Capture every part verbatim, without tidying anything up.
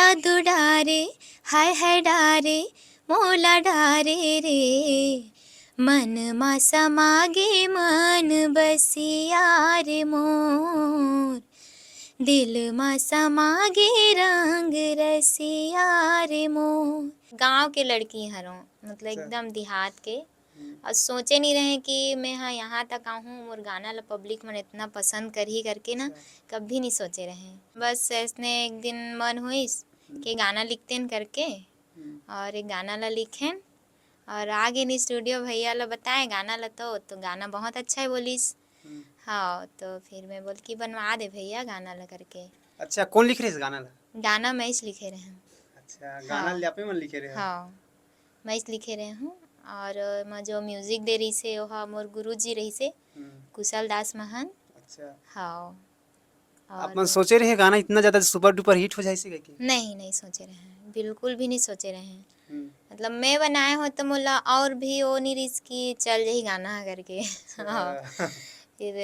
जादू डारे, हाय हाय डारे, मोला डारे रे। मन मा समा गे मन बसिया रे मोर, दिल मा समा गे रंग रसिया रे मोर। गांव के लड़की हरों, मतलब अच्छा। एकदम देहात के। हम्म। और सोचे नहीं रहे कि मैं हाँ यहाँ तक आहूँ, मोर गाना ला पब्लिक मन इतना पसंद करही करके ना, अच्छा। कभी नहीं सोचे रहे। बस ऐसने एक दिन मन होइस हम्म। कि गाना लिखतेन करके, हम्म। और एक गाना ला लिखेन और आ गेन स्टूडियो, भैया ला बताए गाना ला, तो, तो गाना बहुत अच्छा है बोलिस। हम्म। हाँ, तो फिर मैं बोल कि बनवा दे भैया गाना ला करके। अच्छा, कौन लिख रहे इस गाना ला? गाना मैं ही लिखे रहे हूँ। अच्छा, गाना हाँ। ले आपे मन लिखे रहे हो? हाँ, मैं ही लिखे रहे हूँ। और मैं जो म्यूजिक दे रही से, वो मोर गुरु जी रही से, हम्म। कुशल दास महंत। अच्छा। हाँ। आप और मन सोचे रहे गाना इतना ज्यादा सुपर डुपर हिट हो जाए इसे करके? नहीं, नहीं सोचे रहे, बिल्कुल भी नहीं सोचे रहे। हम्म। मतलब मैं बनाए हो तो मोला और भी वो नहीं रिस कि चल जाही गाना करके। अच्छा। हाँ। फिर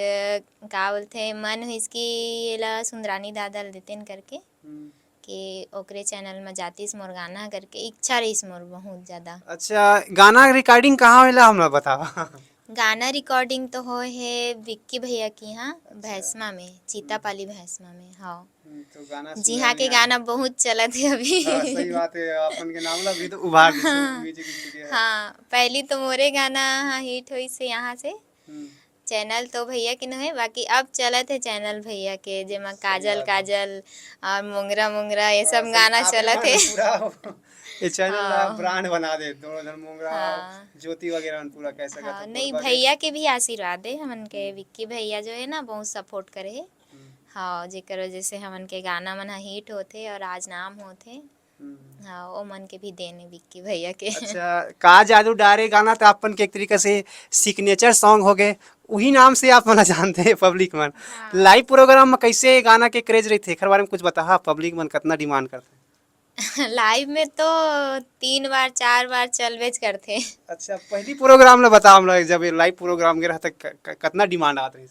का बोलते, मन होइस कि एला सुंदरानी दादा ल देतेन करके, हम्म। कि ओकरे चैनल में जातिस मोर गाना करके इच्छा रहीस मोर बहुत ज्यादा। अच्छा, गाना रिकॉर्डिंग कहाँ होला, हमरा बतावा। गाना रिकॉर्डिंग तो होए हे विक्की भैया की यहाँ, अच्छा। भैसमा में, चीतापाली भैसमा में, हाँ। हम्म, तो गाना जिहाँ सुनने के में गाना बहुत चलत हे अभी। हाँ, सही बात है, अपन के नाम ला भी तो उभार दे, हाँ। म्यूजिक स्टूडियो है। हाँ, पहली तो मोरे गाना हाँ हिट होइस हे यहाँ से। हम्म। चैनल तो भैया के नोहे, बाकी अब चलत हे चैनल भैया के, जेमा सही काजल बात है। काजल और मोंगरा मोंगरा ये हाँ, सब सही, गाना आपने चलत हे। पूरा ये चैनल ला हाँ। ब्रांड बना दे, दोनों जन मोंगरा, हाँ। ज्योति वगैरह मन पूरा कैसे हाँ, करते, नहीं, बोल बाटे। भैया के भी आशीर्वाद हे, हमन के हम्म। विक्की भैया जो है ना, बहुत सपोर्ट करे हे। हम्म। हाँ, जेकर वजह से हमन के गाना मन ह हिट होथे और आज नाम होथे। हम्म। हाँ, ओ मन के भी देन हे विक्की भैया के। अच्छा, का जादू डारे गाना तो अपन के एक तरीका से सिग्नेचर सॉन्ग हो गए, उही नाम से आप मन ला जानते हैं पब्लिक मन। हाँ। लाइव प्रोग्राम में कैसे गाना के क्रेज रहिथे, एखर बारे में कुछ बताहा, पब्लिक मन कितना डिमांड करथे? लाइव में तो तीन बार, चार बार चलबेच करथे। अच्छा, पहली प्रोग्राम ला बता हमला, जब ये लाइव प्रोग्राम के रहता, क-, क-, कितना डिमांड आत रहिस?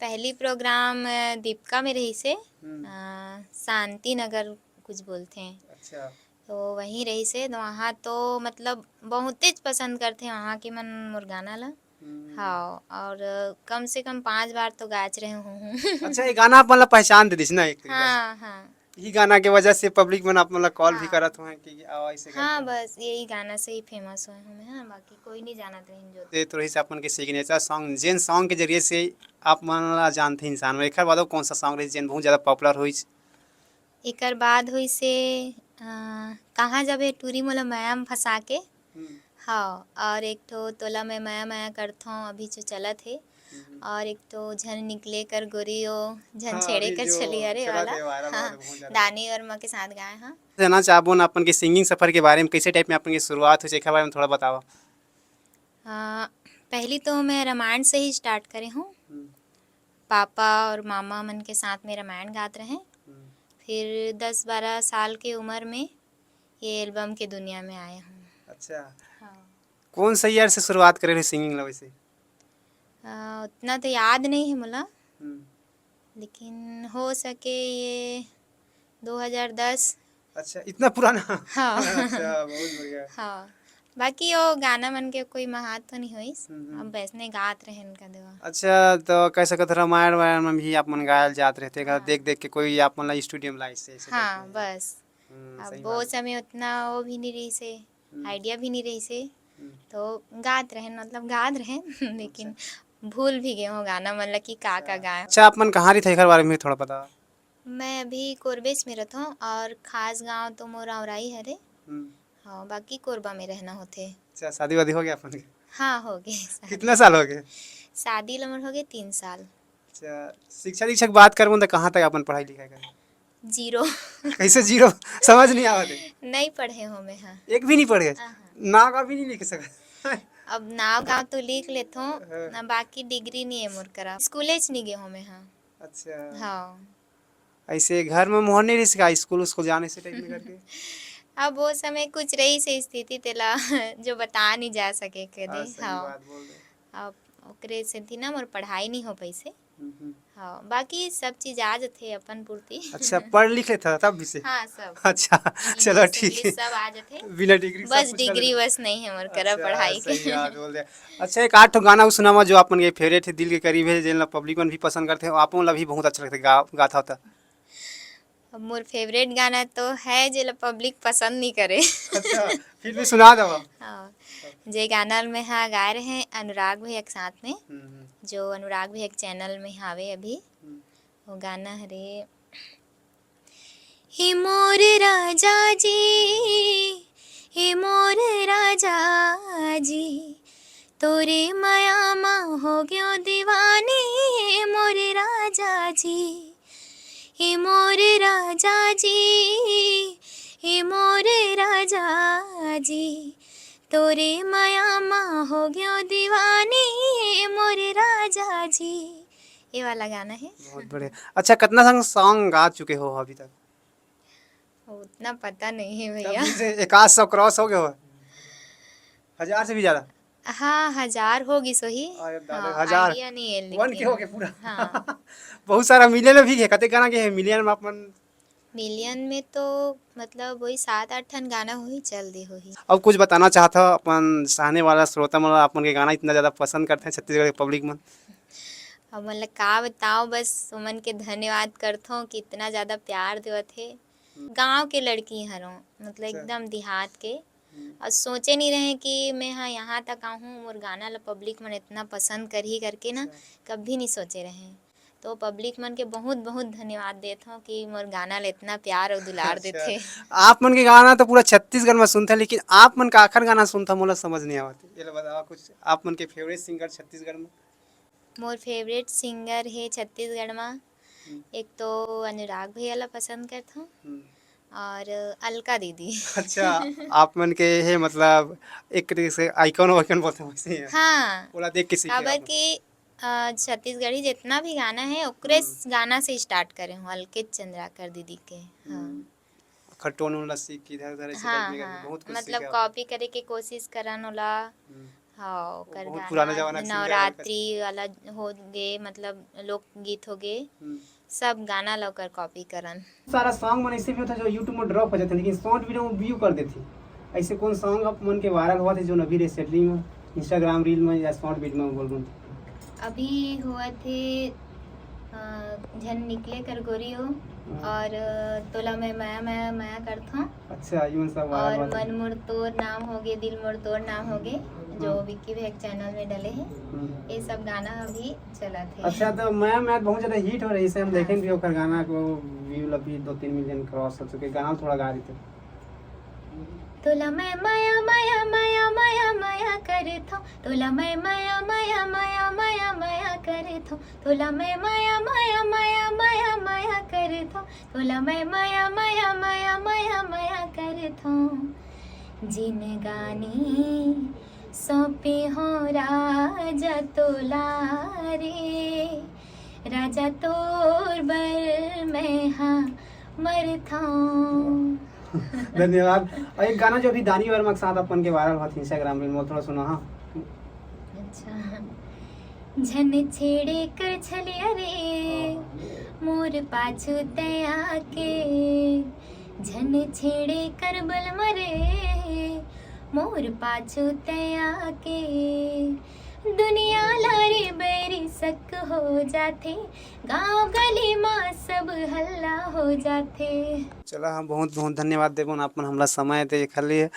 पहली प्रोग्राम, अ, दीपका में रहिस हे, हम्म। अ, शांति नगर कुछ बोलथे। अच्छा। तो वहीं रहिस हे, तो वहाँ तो मतलब बहुतेच पसंद करथे वहाँ के मन मोर गाना ला। हम्म। हाँ, और कम से कम पाँच बार तो गाच रहे हूँ। अच्छा, ये गाना आप मन ला पहचान दे दिस ना एक तरीका से? हाँ, हाँ। यही गाना के वजह से पब्लिक मन आप मन ला कॉल भी हाँ। करत हुए कि आओ ऐसे हाँ, करके। बस यही गाना से ही फेमस हुए हूँ मैं, हाँ, बाकी कोई नहीं जानत रहिन जो। ये तो रहिस अपन के सिग्नेचर सॉन्ग, जेन सॉन्ग के जरिए से आप मन ला जानथे इंसान। एकर बाद अउ कौन सा सॉन्ग रहिस जेन बहुत ज्यादा पॉपुलर होइस? एकर बाद होइस हे, अ, कहाँ जाबे टूरी मोला मया म फंसा के। हम्म। हाँ, और एक ठो तोला मैं मया मया करथौं, अभी जो चलत हे। हम्म। और एक ठो झन निकले कर गोरी ओ, झन हाँ, छेड़े अभी कर जो छलिया रे चलत वाला। हे, वायरल हाँ, होत हे बहुत ज्यादा। दानी वर्मा के साथ गाए हाँ। जानना चाहबो ना अपन के सिंगिंग सफर के बारे में, कैसे टाइप में अपन के शुरुआत होइस, एकर बारे में थोड़ा बतावा। हाँ, पहली तो मैं रामायण से ही स्टार्ट करे हूँ। हम्म। पापा और मामा मन के साथ में रामायण गात रहे। हम्म। फिर दस बारह साल के उम्र में ये एल्बम के दुनिया में आए हूँ। अच्छा। हाँ। कौन सा ईयर से शुरुआत करे रहे सिंगिंग ला वैसे? आ, उतना तो याद नहीं है मोला, हम्म। लेकिन हो सके ये दो हज़ार दस। अच्छा, इतना पुराना? हाँ। अच्छा, बहुत बढ़िया। हाँ, बाकी वो गाना मन के कोई महत्व नहीं होइस, हम्म, हम्म। अब वैसने गात रहेन का देवा। अच्छा, तो कह सकत हो रामायण वायण में भी आप मन गायल जात रहते, अगर हाँ। देख देख के कोई आप मन ला स्टूडियो में लाइस से, ऐसे हाँ, टाइप में। बस। हम्म, अब सही वो बात है। समय उतना वो भी नहीं रहिस हे, हम्म। आइडिया भी नहीं रहिस हे, हम्म। तो गात रहेन, मतलब गात रहेन, लेकिन अच्छा। भूल भी गए हो गाना मन ला कि का का अच्छा। गाए। अच्छा, आप मन कहाँ रहिथे, एकर बारे में भी थोड़ा बताओ। मैं अभी कोरबेस में रहत हूँ और खास गांव तो मोर औराई हरे। हम्म। हाँ, बाकी कोरबा में रहना होथे। अच्छा, शादी वादी हो गया अपन के? हाँ, हो गए शादी। कितना साल हो गए? शादी ला मोर हो गए तीन साल। अच्छा, शिक्षा दीक्षा की बात करबो तो कहाँ तक अपन पढ़ाई लिखाई करे? जीरो। कैसे जीरो? समझ नहीं आवत हे। नहीं पढ़े हो मैं, हाँ। एक भी नहीं पढ़े? हाँ, हाँ। नाव गाव भी नहीं लिख सकत? अब नाव गाव तो लिख लेथो, हाँ। ना बाकी डिग्री नहीं है मोर करा। स्कूले च नहीं गए हो मैं, हाँ। अच्छा। हाँ। ऐसे घर में मोहर नहीं रहिस का, स्कूल उसको जाने से टाइप में करके? अब वो समय कुछ रहिस हे स्थिति तेला, जो बता नहीं जा सके कदे। हाँ, सही हाँ। बात बोल रहे। अब ओकरे सेती ना मोर पढ़ाई नहीं हो पाइस हे। हम्म, हम्म। हाँ, बाकी सब चीज आ जथे अपन पूर्ति। अच्छा, पढ़ लिख लेथा तब भी से? हाँ, सब। अच्छा, चलो, ठीक है। सब आ जथे। बिना डिग्री सब बस कुछ कर डिग्री लेथे। बस नहीं है मोर करा अच्छा, पढ़ाई के। सही बात बोल दे। अच्छा, एक आठ ठो गाना सुनावा जो आप मन के फेवरेट है, दिल के करीब है, जेन ला पब्लिक मन भी पसंद करथे, आप मन ला भी बहुत अच्छा लगथे गा, गाथा होता। अब मोर फेवरेट गाना तो है जेला पब्लिक पसंद नहीं करे। अच्छा, फिर भी सुना दवा। हाँ, जे गाना में हाँ गाए रहे अनुराग भैया के साथ में, हम्म, हम्म। जो अनुराग भैया के चैनल में हावे अभी, हम्म। वो गाना हरे, हे मोर राजा जी, हे मोर राजा जी, तोरे मया मा हो गयो दीवानी, हे मोर राजा जी, हे मोर राजा जी, हे मोर राजा जी, तोरे मया मा हो गयो दीवानी, हे मोर राजा जी। ये वाला गाना है। बहुत बढ़िया। अच्छा, कितना संग सॉन्ग गा चुके हो अभी तक? उतना पता नहीं है तब भैया। भी से एक आध सौ क्रॉस हो गए हो? हजार से भी ज्यादा? हाँ, हजार हो गई सोही। अरे दादा, हाँ, हजार? idea नहीं है वन के लेकिन। हो गए पूरा? हाँ। बहुत सारा मिलियन में भी है, कते गाना के है मिलियन में अपन? मिलियन में तो मतलब वही सात आठ ठन गाना होही, चल दे होही। अब कुछ बताना चाहता हो अपन चाहने वाला श्रोता मन ला, अपन के गाना इतना ज्यादा पसंद करते हैं छत्तीसगढ़ के पब्लिक मन? अब मतलब का बताओ, बस उमन के धन्यवाद करथों कि इतना ज्यादा प्यार देवत हे। गांव के लड़की हरों, मतलब अच्छा। एकदम देहात के। हम्म। और सोचे नहीं रहे कि मैं हाँ यहाँ तक आहूँ, मोर गाना ला पब्लिक मन इतना पसंद करही करके ना, अच्छा। कभी नहीं सोचे रहे। तो पब्लिक मन के बहुत बहुत धन्यवाद देत हूँ कि मोर गाना ला इतना प्यार और दुलार अच्छा। देथे। आप मन के गाना तो पूरा छत्तीसगढ़ में सुनता, लेकिन आप मन का आखिर गाना सुनता, मोला समझ नहीं आवत। ये ला बताओ कुछ, आप मन के फेवरेट सिंगर छत्तीसगढ़ में? मोर फेवरेट सिंगर है छत्तीसगढ़ में, हम्म। एक तो अनुराग भैया ला पसंद करथों हम्म। और अलका दीदी। अच्छा, आप मन के हे मतलब एक तरीके से आइकन वाइकन बोलते हैं वैसे ही है। हाँ, ओला देख के सीखे काबर आप मन। कि अ, छत्तीसगढ़ी जितना भी गाना है ओकरे हम्म। गाना से स्टार्ट करे हूँ, अलकेश चंद्राकर दीदी के। हाँ। हम्म। ओखर टोन ओन ला सीख के इधर उधर ऐसे हाँ, टाइप में हाँ, बहुत कुछ मतलब सीखे आप। कॉपी करे के कोशिश करन ओला। हम्म। हाँ, ओकर बहुत गाना, पुराना जमाना के सिंगर है, नवरात्रि वाला हो गे, मतलब लोकगीत हो गे, हम्म। सब गाना ला ओकर कॉपी करन। सारा सॉन्ग मन ऐसे भी होता है जो YouTube में ड्रॉप हो जाते हैं, लेकिन शॉर्ट वीडियो में व्यू कर देते हैं। ऐसे कौन सॉन्ग आप मन के वायरल हुआ थे जो अभी रिसेंटली में इंस्टाग्राम रील में या शॉर्ट वीडियो में बोल रहे हैं? अभी हुआ थे अ, झन निकले कर गोरी हो हम्म। और अ, तोला मैं मया मया मया करथों अच्छा, ये सब और वायरल हुआ था। मन मोर तोर नाम हो गे, दिल मोर तोर नाम हो गे, जो हम्म। विक्की भैया के चैनल में डले हैं, हम्म। ये सब गाना अभी चला थे। अच्छा, तो मैं मैं बहुत ज्यादा हिट हो रही है, इसे हम हाँ। देखें भी ओकर गाना को व्यू अभी दो तीन मिलियन क्रॉस हो चुके, गाना थोड़ा गा रही थी। तोला मैं मया मया मया मया मया करथों, तोला मैं मया मया मया मया मया करथों, तोला मैं मया मया मया मया मया करथों, तोला मैं मया मया मया मया मया करथों। जिनगानी सौंपे हो राजा तोला रे, राजा तोर बर मैं हा मरथों। धन्यवाद। और एक गाना जो अभी दानी वर्मा के साथ अपन के वायरल हुआ था इंस्टाग्राम रील में, वो थोड़ा सुना। हाँ। अच्छा। झन छेड़े कर छलिया रे, मोर पाछू तै आके, झन छेड़े कर बलमा रे, मोर पाछू तै आके। दुनिया ला रे बैरी शक हो जाथे, गांव गली मा सब हल्ला हो जाथे। चला, हम बहुत बहुत धन्यवाद देबो ना, अपन हमला समय दे एखर लिए।